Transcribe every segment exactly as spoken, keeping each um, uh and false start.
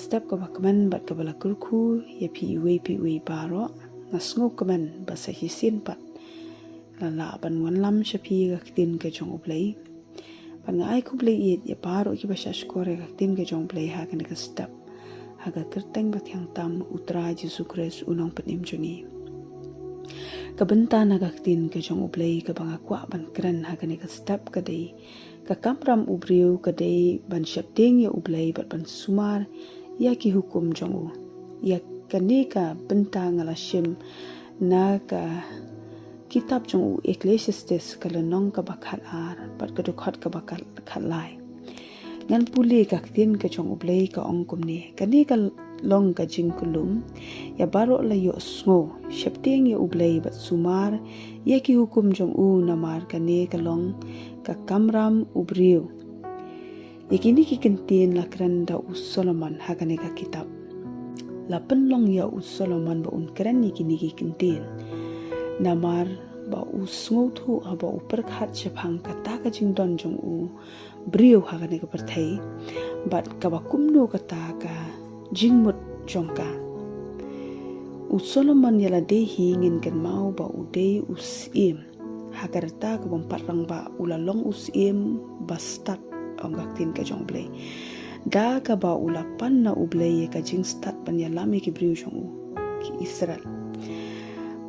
step kaba kmen bad kaba la kyrkhu ïa phi iwei pa iwei baroh. Nga sngewkmen ba sa shisien pat la lah ban wanlam sha phi ka ktien ka jong U Blei. Bad nga ai khublei ïeit ïa baroh kiba shah shkor ïa ka ktien ka jong U Blei ha kane ka step, ha ka kyrteng ba thiang tam U Trai Jisu Khrist U Nongpynim jong ngi. Ka bynta na ka ktien ka jong U Blei kaba nga kwah ban kren ha kane ka step ka dei: ka kamram u briew ka dei ban sheptieng ïa U Blei bad ban sumar ïa ki hukum jong u. Ïa kane ka bynta nga la shim na ka kitab jong u Ecclesiastes, ka lynnong kaba khat ar bad ka dkhot kaba khat, khat lai. Ngan pule ka ktien ka jong U Blei, ka ong kumne: Kane ka long ka jingkular ïa baroh la ïohsngew: sheptieng ïa U Blei bad sumar ïa ki hukum jong u, namar kane ka long ka kamram u briew. Ïa kine ki kyntien la kren da u Solomon ha kane ka kitab. La pynlong ïa u Solomon ba un kren ïa kine ki kyntien, namar ba u sngewthuh haba u pyrkhat shaphang kata ka jingdon jong u briew ha kane ka pyrthei, bad kaba kumno kata ka jingmut jong ka. U Solomon ïa lade hi ngin kynmaw ba u dei u syiem. Ha ka rta kaba ym pat rangbah u la long u syiem ba stad, ong ka ktien ka jong U Blei, da kaba u la pan na U Blei ïa ka jingstad ban ïalam ïa ki briew jong u, ki Israel.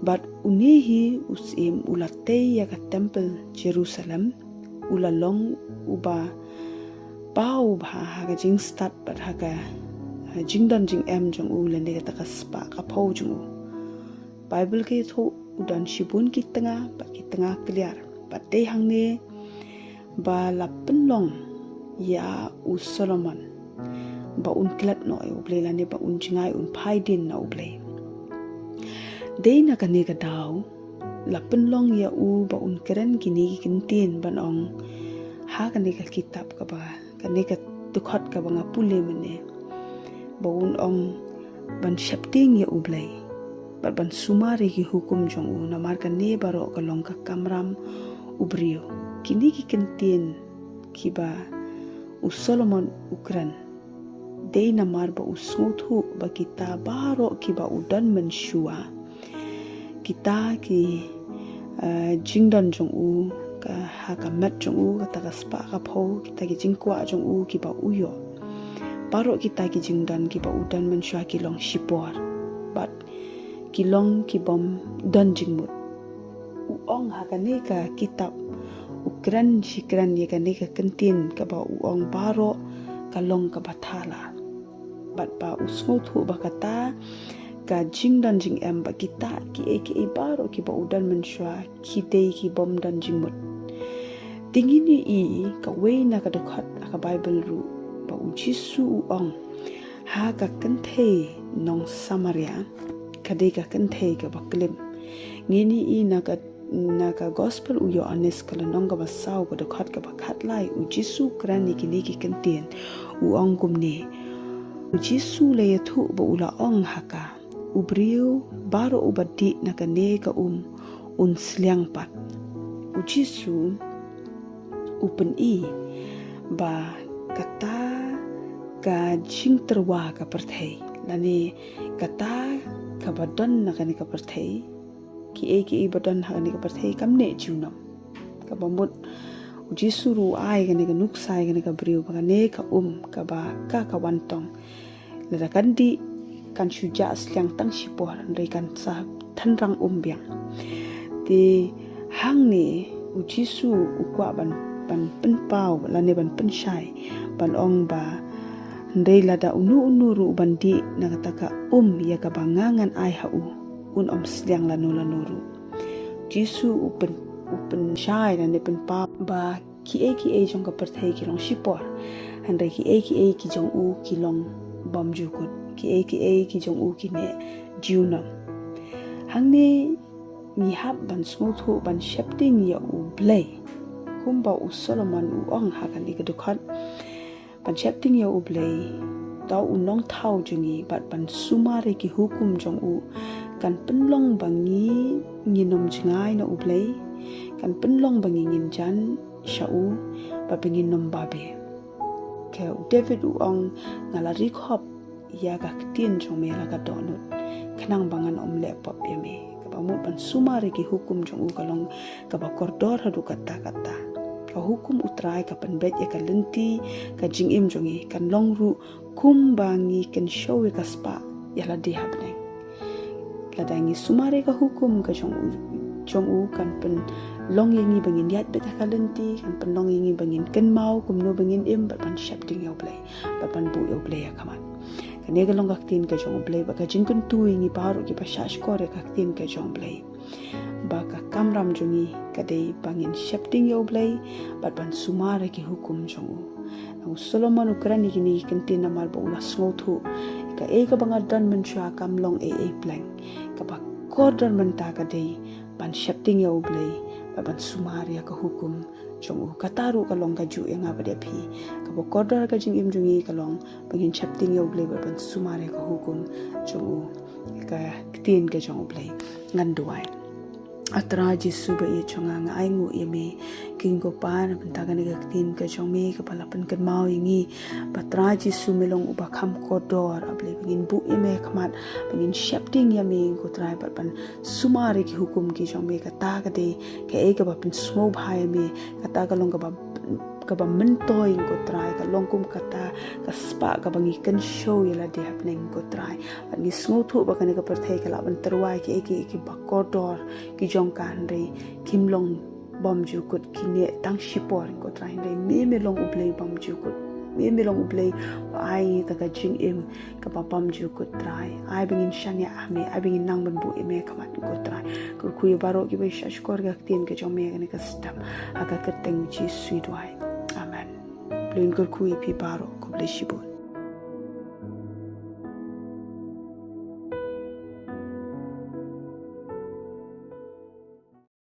Bad une hi u syiem u la tei ïa ka temple Jerusalem, u la long uba paw bha ha ka jingstad bad ha ka, ha jingdon jingem jong u lane kata ka spah ka phew jong u. Baibl ka ïathuh u don shibun ki tnga bad ki tnga kliar, bad dei hangne ba la pynlong ïa u Solomon ba un klet noh ïa U Blei lane ba un jngai, un phai dien na U Blei. Dei na kane ka daw la pynlong ïa u ba un kren kine ki kyntien ban ong ha kane ka kitab kaba, kane ka dkhot kaba nga pule mynne, ba un ong ban sheptieng ïa U Blei bad ban sumar ïa ki hukum jong u, namar kane baroh ka long ka kamram u briew. Kine ki kyntien kiba u Solomon u kren dei namar ba u sngewthuh ba kita baroh kiba u don mynshuwa, kita ki, eh, jingdon jong u, ka, ha ka met jong u, kata ka spah ka phew, kita ki jingkwah jong u kiba u ïoh, baroh kita ki jingdon kiba u don mynshuwa ki long shipor bad ki long ki bym don jingmut. U ong ha kane ka kitab, u kren shi kren ïa kane ka kyntien kaba u ong baroh ka long kaba thala, bad ba u sngewthuh ba kata ka jingdon jingem bad kita kiei kiei baroh kiba u don mynshuwa ki dei ki bym don jingmut. Te ngin ïohi kawei na ka dkhot ha ka Baibl ruh ba U Jisu u ong ha ka kynthei nong Samaria, ka dei ka kynthei kaba klim. Ngin ïohi na ka, na ka Gospel u Ïoannis, ka lynnong kaba saw, ka dkhot kaba khat lai, U Jisu u kren ïa kine ki kyntien, u ong kumne. U Jisu u la ïathuh bad u la ong ha ka, u briew baroh uba dih na kane ka um un sliang pat. U Jisu u pyni ba kata ka jingtyrwa ka pyrthei lane kata kaba don na kane ka pyrthei, kiei kiei ba don ha kane ka pyrthei kam neh junom. Kaba mut U Jisu ruh u ai kane ka nuksa ïa kane ka briew ba kane ka um kaba ka, ka wan tong, lada kan dih kan shu jah sliang tang shipor, hynrei kan sa tynrang um biang. Te hangne U Jisu u kwah ban, ban pynpaw lane ban pynshai, ban ong ba hynrei lada uno uno ruh uban dih na kata ka um ïa kaba nga ngan ai ha u, un ym sliang lano lano ruh. Jisu u pyn, u pynshai lane pynpaw ba kiei kiei jong ka pyrthei ki long shipor, hynrei kiei kiei ki jong u ki long bymjukut, kiei kiei ki jong u ki neh junom. Hangne ngi hap ban sngewthuh ban sheptieng ïa U Blei, kumba u Solomon u ong ha kane ka dkhot. Ban sheptieng ïa U Blei, uta u nongthaw jong ngi, bad ban sumar ïa ki hukum jong u, kan pynlong ba ngi, ngin ym jngai na U Blei, kan pynlong ba ngi ngin jan sha u, bad ba ngin ym babe. Ka u David u ong, nga la ri khop ïa ka ktien jong me la ka dohnud, khnang ba ngan ym leh pop ïa me. Kaba mut ban sumar ïa ki hukum jong u ka long kaba kordor haduh katta katta. Ka hukum U Trai ka pynbeit ïa ka lynti ka jingim jong ngi, kan long ruh kumba ngi kynshew ïa ka spah ïa lade ha bneng. Lada ngi sumar ïa ka hukum ka jong u, jong u kan pynlong ïa ngi ba ngin ïaid beit ha ka lynti, kan pynlong ïa ngi ba ngin kynmaw kumno ba ngin im bad ban sheptieng ïa U Blei, bad ban buh ïa U Blei ha khmat. Kane ka long ka ktien ka jong U Blei, bad ka jingkyntu ïa ngi baroh kiba shahshkor ïa ka ktien ka jong U Blei, ba ka kamram jong ngi ka dei ba ngin sheptieng ïa U Blei bad ban sumar ïa ki hukum jong u. Nang u Solomon u kren ïa kine ki kyntien namar ba u la sngewthuh, kaei kaba nga don mynshuwa kam long ei ei pleng. Kaba kordor mynta ka dei ban sheptieng ïa U Blei bad ban sumar ïa ka hukum jong u. Kata ruh ka long kajuh ïa nga bad ïa phi. Kaba kordor ka jingim jong ngi ka long ba ngin sheptieng ïa U Blei bad ban sumar ïa ka hukum jong u, ka ktien ka jong U Blei. Ngan duwai. A Trai Jisu ba ïeit jong nga, nga ainguh ïa me. King ko Pa, na bynta kane ka ktien ka jong me kaba la pynkynmaw ïa ngi ba Trai Jisu me long uba kham kordor, A Blei, ba ngin buh ïa me ha khmat, ba ngin sheptieng ïa me ko Trai bad ban sumar ïa ki hukum ki jong me. Kata ka dei kaei kaba pynsngewbha ïa me, kata ka long kaba kaba myntoi ko Trai, ka long kum kata ka spah kaba ngi kynshew ïa lade ha bneng ko Trai. Bad ngi sngewthuh ba kane ka pyrthei ka lah ban tyrwa ïa kiei kiei kiba kordor ki jong ka, hynrei kim long bymjukut, ki neh tang shipor ko Trai, hynrei me me long U Blei bymjukut. Me me long U Blei ba ai ïa ka jingim kaba bymjukut Trai. Ai ba ngin shaniah ha me, ai ba ngin nang ban buh ïa me ha khmat ko Trai. Kyrkhu ïa baroh kiba shahshkor ïa ka ktien ka jong me kane ka step. Ha ka kyrteng U Jisu ngi duwai. Amen. Blei un kyrkhu ïa phi baroh, khublei shibun.